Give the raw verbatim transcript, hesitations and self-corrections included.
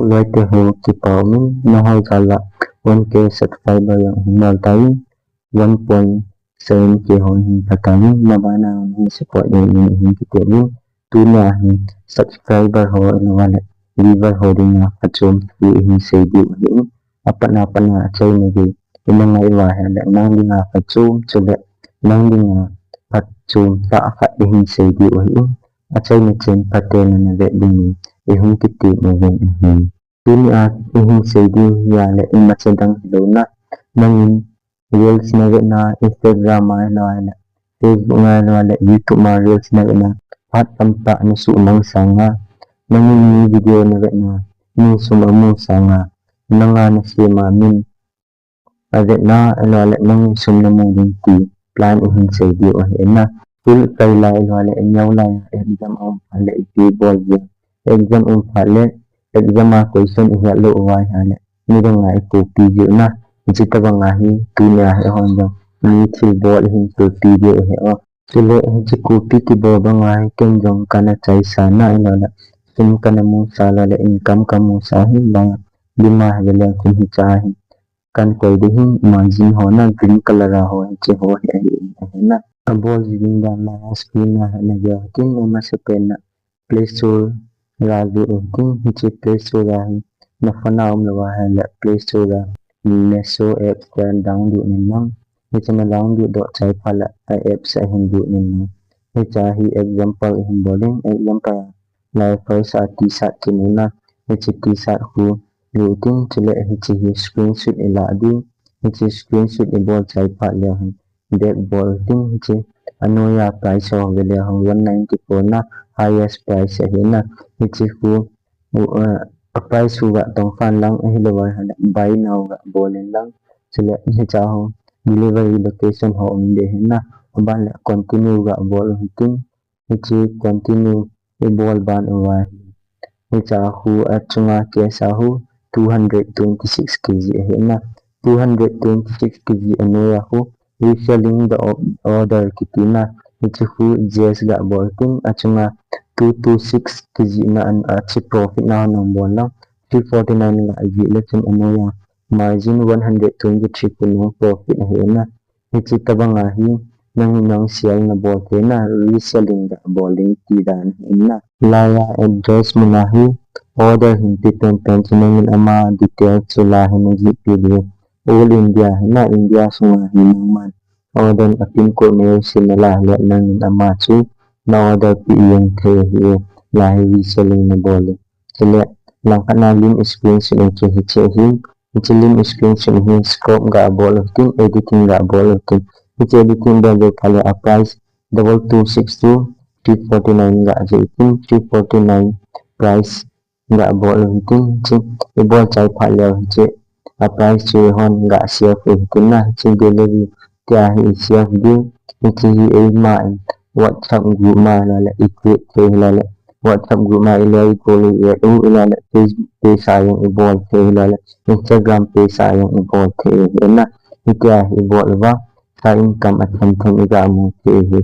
Loite ho kipa umin, nangho jal a one K subscriber jong hin nal tai, one point seven K ho hin pha tai, nabana hin support in in hin kiti in, tunia hin subscriber ho in wale, viewer ho dinga phachom thu hin sei diu ahi. Apatna patna achaina ve, ina ngai uva ahile, nang dinga phachom chule, nang dinga phachom tah khat hin sei diu ahi. Achaina chen phaten nana vet dingin, ihung kiti mo ven ahi. Tunia ihung sei diu hi ahile, imacha dang hilou na. Nangin reels navetna, Instagram a ahilou ahile, Facebook a ahilou ahile, YouTube a reels navetna, phat tamtah nasuhmang sanga, nangin mi video navetna, mi sum amu sanga, nanga nasema min avetna, ahilou ahile, nangin sum namu ding ti plan ihin sei diu ahi na. School kai lai ahilou ahile, ineo lai a exam aum phat le ipi bol diu. Exam um phat le, exam a question ihet lou uva ahile, midang a icopy diu na. Hiche tobang a hi, tunia hi eihon jong mi thilbol ihin copy diu ahi o. Chule hiche copy kibol banga hi ken jong kana chaisa na ahilou le, sum kana musa lou le, income kamusa hi banga, lima hi le chun hiche a hi kan koi ding hi, margin ho na, green color a ho hiche ho hi ahi, ahi na. Abol ji ding dan la screen a hi nagel tin, amasapen na Play Store a jot u hitin, hiche Play Store a hi, na phone a umlou ahile Play Store a Meesho apps a download in lang. Hiche na download doh chai phat le a apps a hin lut in lang. Hiche a hi example ihin bol in, example a lai first a T-shirt kinu na, hiche T-shirt khu lut in, chule hiche hi screenshot ilah ding, hiche screenshot ibol chai phat le hin back bol ding hiche. Anoiya price ho vele ho one ninety-four na, highest price ahi na. Hiche khu, uh, a price khu ga tong fan lang ahilou ahile buy now ga bol in lang. Chule hiche a ho delivery location ho um ding ahi na. Aban le continue ga bol u hitin. Hiche continue ibol ban uva hi, hiche a khu achunga cash a khu two hundred twenty-six K G ahi na. Two hundred twenty-six K G anoiya khu reselling the o-, order kiti na. Hiche khu yes ga bol tin, achunga two two six K G na an, achi profit na hung bol lang. Three forty-nine ga jih le chun anoiya margin one hundred twenty-three khu nung profit ahi na. Hiche tobang a hi, nang, nang sale nabol theina, reselling ga bol ding ti dan ahi na. Laiya address mun a hi, order hin pe penpen chu nangin ama detail chu la hin najih pi diu. All India hi na, India sunga hi nangman order a pin code neiseina la le nangin ama chu na order pe jeng thei ahi, la hi reselling nabol ding. Chule langkhat na link screenshot chu hiche hi, hiche link screenshot hi crop ga bol u hitin, editing ga bol u hitin. Hiche editing bol bol phat le a price double two six two, three forty-nine ga jih u hitin, three forty-nine price ga bol u hitin, hiche ibol chai phat le hiche a price chu eihon ga save u hitin na, hiche gallery tia hi i save diu, hiche hi eima in WhatsApp group ma la le i create thei la le, WhatsApp group ma i le i call u, i add u, i la le Facebook page a jong ibol thei la le, Instagram page a jong ibol thei ahi na. Hitia hi ibol uva, side income athem them iga mu thei ahi.